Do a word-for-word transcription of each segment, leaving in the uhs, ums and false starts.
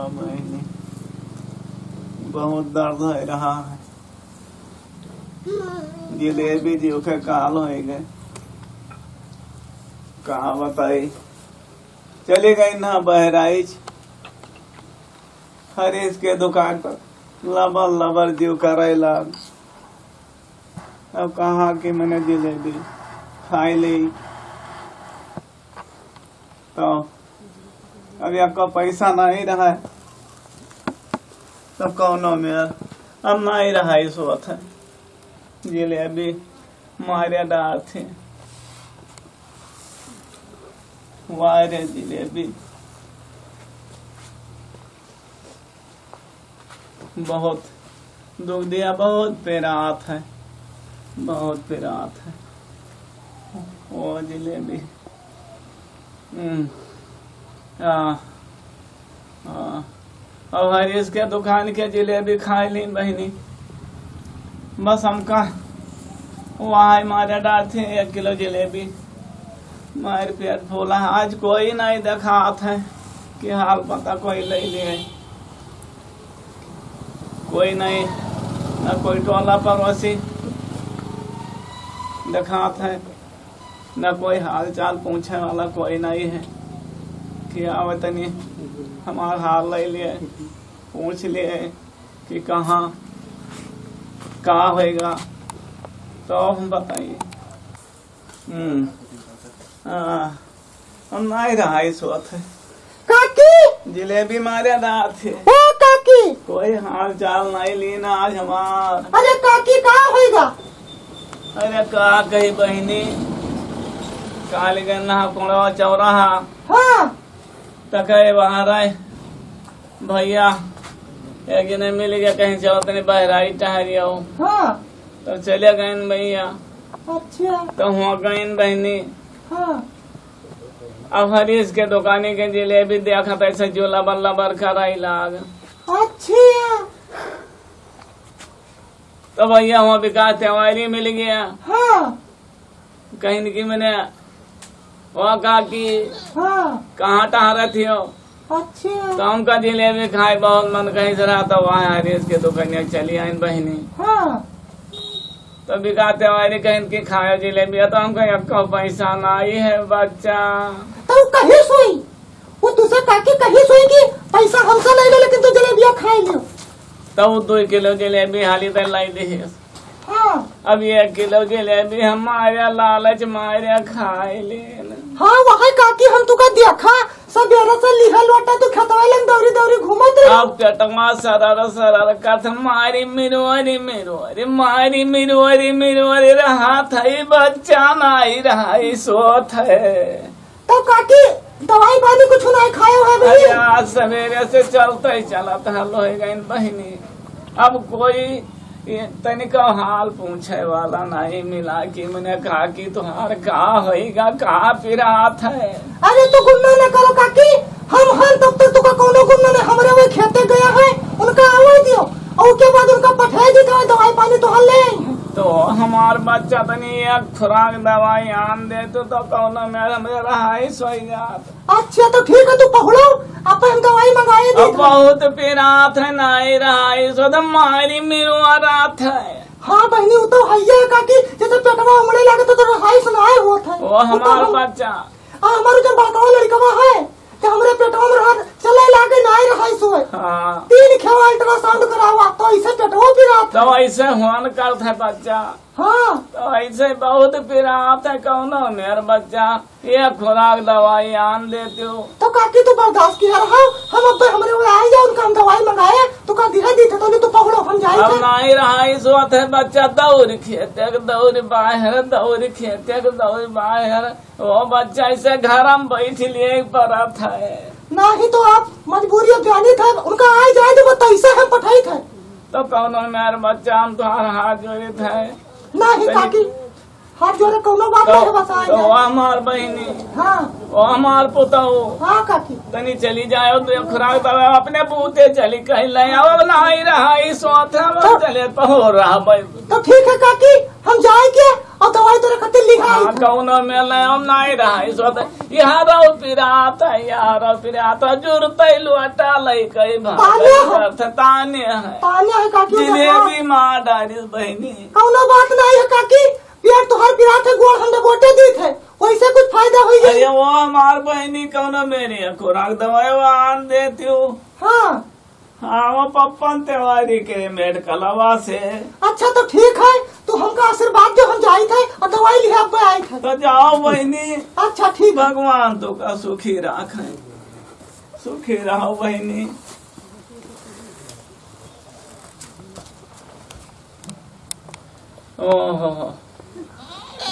बहिनी, बहुत दर्द होइ रहा है। जिलेबी जी ओके काल होइ गए, का बताई, चली गई ना बहराइच। हरीश के दुकान पर लबर लबर जीव करे लाग। अब कहाँ के मने जिलेबी खाई ली, तो अब आपका पैसा नहीं रहा है, तब कौनो मेर अब नहीं रहा इस वक्त है। जिलेबी मारे डार थे, वाह रे जिलेबी। बहुत दुख दिया, बहुत पिरात है, बहुत पिरात है। ओ जिलेबी। हम्म। आ, आ। अब हरीश के दुकान के जिलेबी खाए ली बहिनी। बस हमका वहाँ मारे डार थे एक किलो जिलेबी। मार पेट फूला है। आज कोई नहीं देखात है कि हाल पता कोई ले लिए। कोई नहीं, ना कोई टोला पड़ोसी देखात है, ना कोई हाल चाल पूछे वाला कोई नहीं है कि आवे तनी हमार हाल ले लिए, पूछ लिए कि कहाँ का होएगा, तो हम बताइए। हम्म। हाँ, हम नहीं रहा इस वक्त। काकी! जिलेबी मारे डार थे। ओ काकी! कोई हाल चाल नहीं लीन आज हमार। अरे काकी, का होइगा? अरे का कही बहिनी, काल गन्ना कोड़वा चौराहा। हाँ। त कहे वहाँ रहे भैया, एक जने मिल गया, कहीं चलो तनी बहराई टहरी आओ। हाँ। तो चले गए भैया। अच्छा। तो हुआ गए बहिनी। हाँ। अब हरीश के दुकानी के जिलेबी देखत ऐसे जो लबर लबर कराई लाग। अच्छा। तो भैया हुआ विकास तिवारी मिल गया। हाँ। कहीं कि मैंने, "ओ काकी, हाँ। कहाँ टहरत हो?" अच्छा। तो हमका जिलेबी खाए बहुत मन कहीं से रहा, तो वहाँ हरीश के दुकानिया चली आइन बहिनी। हाँ। तो विकास तिवारी कहीं कि खायो जिलेबी, तो हमका एको पैसा नहीं है बच्चा। तो कहीं सोई? वो दूसरे काकी कहीं सोई कि पैसा हमसे ले लो, लेकिन तू जलेबिया खाए लियो। तब वो दो किलो जलेबी हाली तक लाई देहिस। हाँ। अब एक किलो जलेबी हम मारे लालच मारे खाए लेन। हाँ, वही काकी हम तुका देखा, सबेरे से लिहा लोटा तू खेतवा लंग दौरी दौरी घूमत रही। अब पेटवा सरर सरर कथ मारी मिरोरी मिरोरी, मारी मिरोरी मिरोरी रहा था, ई बच्चा नहीं रहा, ई सोत है। तो काकी, दवाई पानी कुछ नहीं खाए हुए भी? अरे, आज सवेरे से चलते ही चलत हल हो गइन बहिनी। अब कोई ये तनिको हाल पूछे वाला नहीं मिला कि मैंने कहा कि तुहार का होइगा, का पिरात है। अरे, तू गुन्ना न करो काकी, हम हन तब तक तुका कोनो गुन्ना नहीं, हमरे वो खेते गया है, उनका आवे दियो, और उसके बाद उनका पठाए दी तो दवाई पानी तो हल ले आई है। तो हमार बच्चा तनी एक खुराक दवाई आन दे तो, तो कौनो मेर हमरे रहाई सोई जात। अच्छा, तो ठीक है, तू पहुड़ो, अपन हम दवाई मंगाए अब देत हई। बहुत पिरात है, नाई रहाई, सो तो मारी मिरुआ रात है। हाँ बहिनी, वो तो हइये है काकी, जैसे पेटवा उमड़े लागे तो, तो रहाई सुनाए होत है। वो वो तो हमार हम, बच्चा। आ, हमार जो बड़कवा लड़कवा है, तो हमरे पेटवा में रहत, चले लागे, नाई रहाई सोए। हाँ। तीन खेवा अल्ट्रासाउंड करावा, तो ऐसे पेटवा पिरात तो है। ऐसे हुआन करत है बच्चा। हाँ। तो ऐसे बहुत पिरात है, कौनो मेर बच्चा, ये खुराक दवाई आन देते हो। तो काकी तू बर्दाश्त किया रहा, हम अब हमरे वो आए जाओ, उनका हम दवाई मंगाए, तो का धीरे दी थे, तो नहीं तो पकड़ो, हम जाए अब थे। नहीं रहा, इस वक्त है बच्चा, दौड़ खेते के दौड़ बाहर, दौड़ खेते के दौड़ बाहर, वो बच्चा ऐसे घर में बैठ लिए परत है। नहीं तो आप मजबूरी अब जानी थे, उनका आए जाए दे, वो तो ऐसे हम पठाई थे। तो कौनो मेर बच्चा, हम तुम्हारा हाथ जोड़े थे। नहीं तनी काकी, हाथ जोड़े, कौनो बात तो, नहीं है, बस आ तो जाए। वो हमार बहिनी, हाँ। वो हमार पुतहु, हाँ काकी। तनी चली जाए, तो एक खुराक दवा अपने बूते चली, कहीं ले आओ, अब नाही रहा, ई सोच हम तो चले तो हो रहा भाई। तो ठीक है काकी, हम जाए के और दवाई तोरे खातिर लिहा हाँ, आई थे। कौनो में ले हम नाही रहा, ई सोच, यहाँ रहो पिरात है, यहाँ रहो पिरात है, जुरते लुअटा लई कई भाग ताने है। अर्थ ताने है। ताने है काकी, जिलेबी हाँ। मार डारिस बहिनी। कौनो बात नहीं है काकी, पेट तोहर पिरात है, गोड़ हम बोटे दीत है, वैसे कुछ फायदा होई जाई। अरे वो हमार बहिनी कौनो मेरे खुराक दवाई वो आन देती हूँ। हाँ। हाँ, वो पप्पन तिवारी के मेडकलवा से। अच्छा तो ठीक है, तू हमका आशीर्वाद दे, हम जाइत है और दवाई लिहे अब आइत है। तो जाओ बहिनी। अच्छा ठीक है। भगवान तो का सुखी राखे, सुखी रहो बहिनी। ओहो,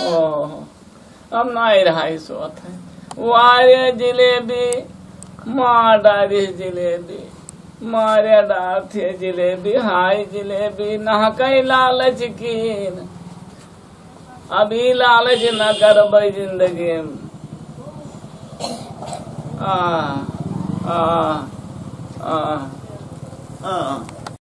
ओहो, अब नाही रहा ई सोत है। वारे जिलेबी, मार डारी जिलेबी, मारे डारथे जिलेबी, हाय जिलेबी, नहकई लालच कीन। अब ई लालच न करबै जिंदगी में। आ, आ, आ, आ।